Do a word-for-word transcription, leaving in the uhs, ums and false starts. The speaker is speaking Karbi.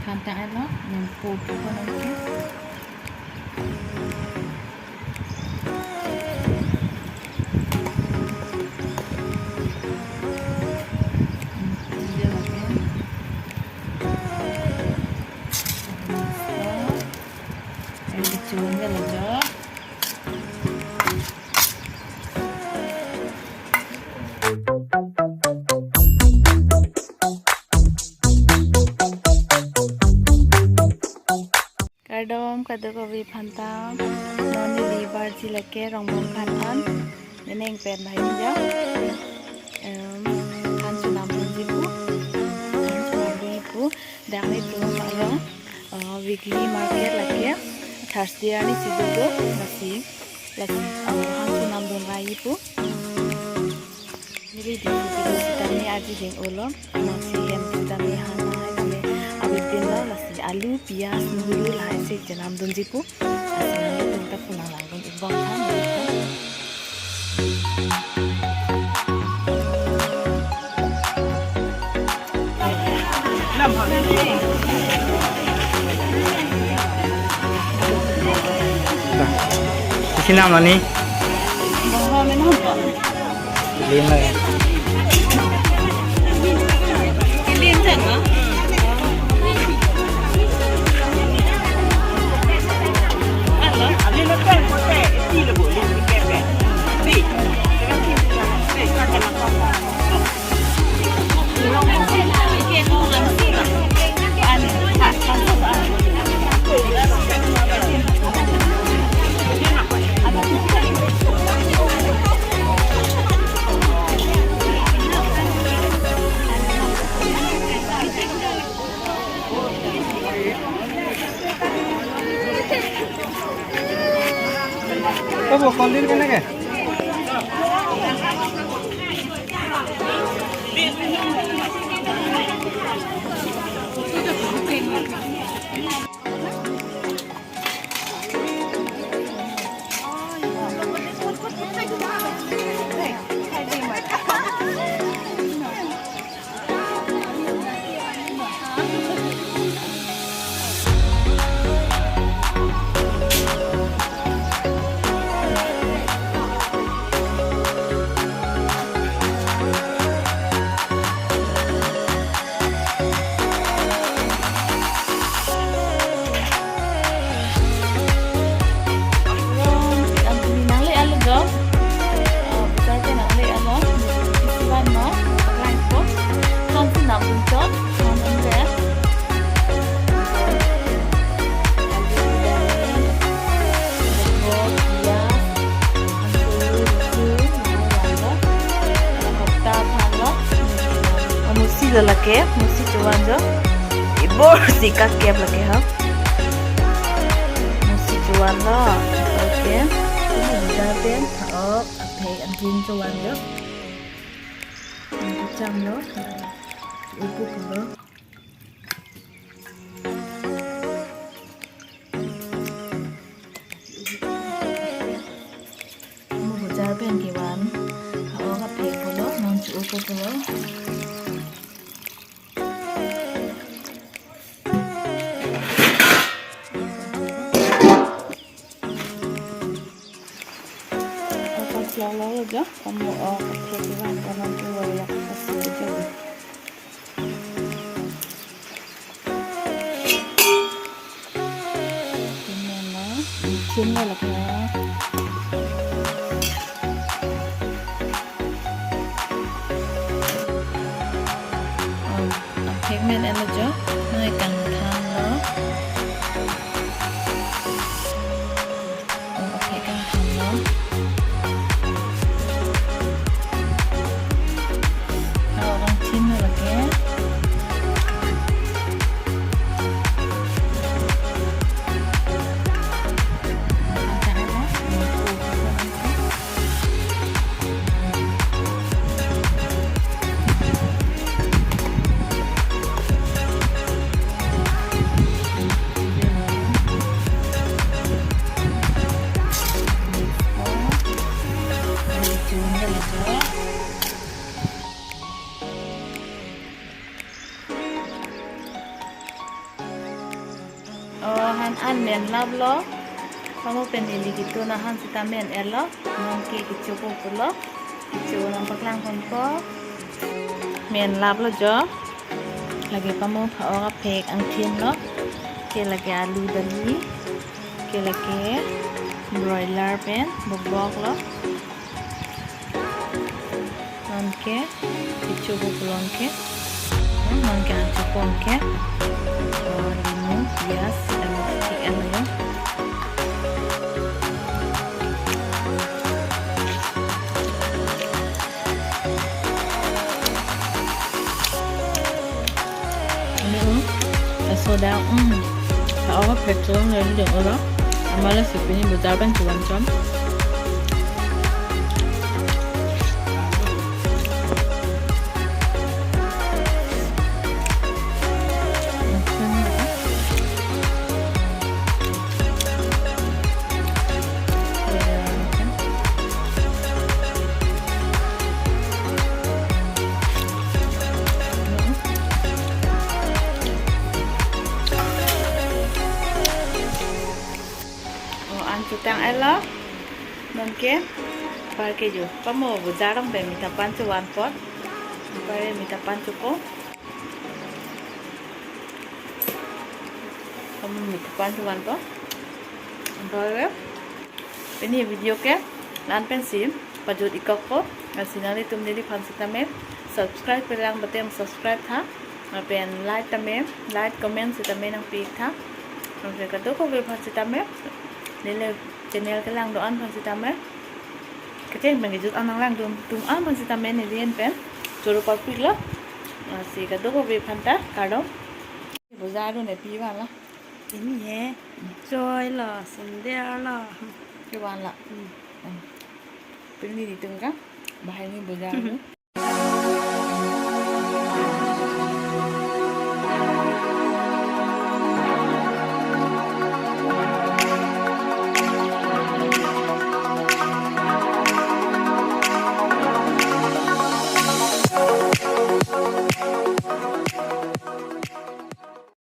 Phan tang-etlo, non po po ko non ke. Ini dia lagi. Ini dicuci dulu, jo. Kardom kadokave aphanta, non neli barji lake Rongbong Khan an, neli neng pen hai ja. Em, han chonam dunji pu, han chonam dunji pu, dak nelitum along, eh, weekly market lake Thursday arni si dodo, lasi, lasi, eh, han chonam dun rai pu. Neli di video sitame aji ding ulo, amatsi hem sitame han hai kami abit pinlo, lasi alu, piyaj, nuhuru lahai si chonam dunji pu. Lasi nelitum ta pulang langdun ikbom tha. Isi nam lo ni? Lim lagi. Kobo, kondil keneke? Musi lo lake, musi chovan jo. Ibor si kakep lake ha. Musi chovan lo. Okay. Ini kita pen, oh, ape anjing chovan jo. Ini kacang lo. Upu pulo. Mo bojar pen kevan, ha-o kaphek pulo, non chu-o pulo. Opas lalo jo, kamu o kaphek kevan, kamu tu ya kasi jo. Chin lo, chin lo lake. Oh, aphek men elo jo, nai kangthan lo. Oh, aphek kangthan lo. Oh, rong chin lo lake. Oh, han an menlaplo. Pamo pen neli ketun ahan sita men-etlo. Non ke kechopo pulo. Kecho nangpaklang ponpo. Menlaplo jo. Lake pamo pha-ok aphek angthin lo. Ke lake alu dali. Ke lake broiler pen bokbok lo. Non ke kechopo pulo ke. Non ke an chopo ke. Oh, limo, pias, dan ke-en lo. Ini, um, soda, um. Ako petrol na rin ulo. Amala si pini bazar pen chuan chom. Oh, an chutang-etlo. Non ke, par ke jo. Pamo bazar along pen mita pan chuan apot. Par mita pan chupo. Pamo mita pan chuan apot. Par pini video ke la-an pensi pajut-ik kokpo. Lasi nanglitum neliphan sitame subscribe pelang bate subscribe tha. Lapen like tame, like, comment sitame nangpi-ik tha. Lapen kadokave aphan sitame, neli channel kelang do-an aphan sitame, kecheng pen kejut an nanglangdun atum an aphan sitame neli en pen choro parpiklo. Lasi kadokave aphan ta kardom. Boja do ne pi vanlo. Ini he, choi lo, sandal lo. Ke vanlo. Hmm. Hmm. Pini di tengka, bahai ni boja do.